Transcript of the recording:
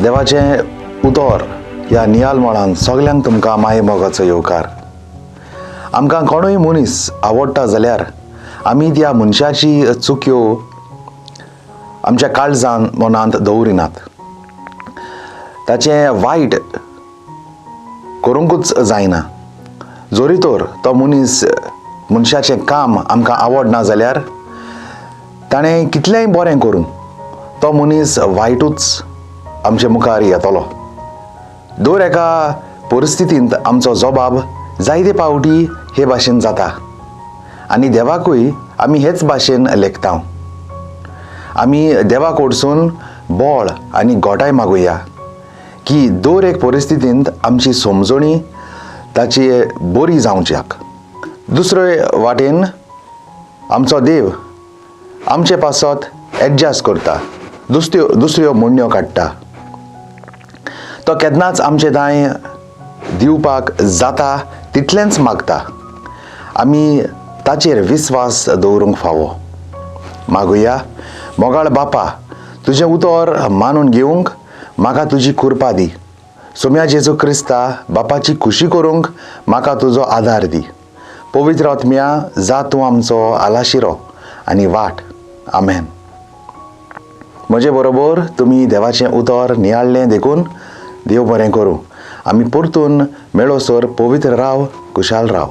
देवाचें उतर ह्या नियाल मळान सगल्यांक तुमकां माये मोगाचो येवकार. आमकां कोणूय मनीस आवडटा जाल्यार आमी त्या मनशाची चुक्यो आमच्या काळजान मनांत दवरिनात, ताचें वायट करूंकूच जायना. जरी तर तो मनीस मनशाचें काम आमकां आवडना जाल्यार ताणें कितलेंय बरें करूं तो मनीस वायटूच आमचे मुखार येतलो. दर एका परिस्थितींत आमचो जबाब जायते पावटी हे भाशेन जाता आनी देवाकूय आमी हेच भाशेन लेखता. आमी देवा कडसून बळ आनी गोटाय मागुया की दर एक परिस्थितींत आमची समजणी ताची बरी जावच्याक. दुसरे वाटेन आमचो देव आमचे पासत एडजस्ट करता, दुसऱ्यो दुसऱ्यो म्हणण्यो काडटा. तो केन्नाच आमचे दांय दिवपाक जाता तितलेंच मागता. आमी ताचेर विस्वास दवरूंक फावो. मागुया. मोगाळ बापा, तुजें उतर मानून घेवंक म्हाका तुजी कृपा दी. सोम्या जेजू क्रिस्ता बापाची खुशी करूंक म्हाका तुजो आदार दी. पवित्र आत्म्या जा तूं आमचो आलाशिरो आनी वाट. आमेन. म्हजे बरोबर तुमी देवाचें उतर नियाळ्ळें देखून देव बरें करूं. आमी परतून मेळोसर पवित्र राव, खुशाल राव.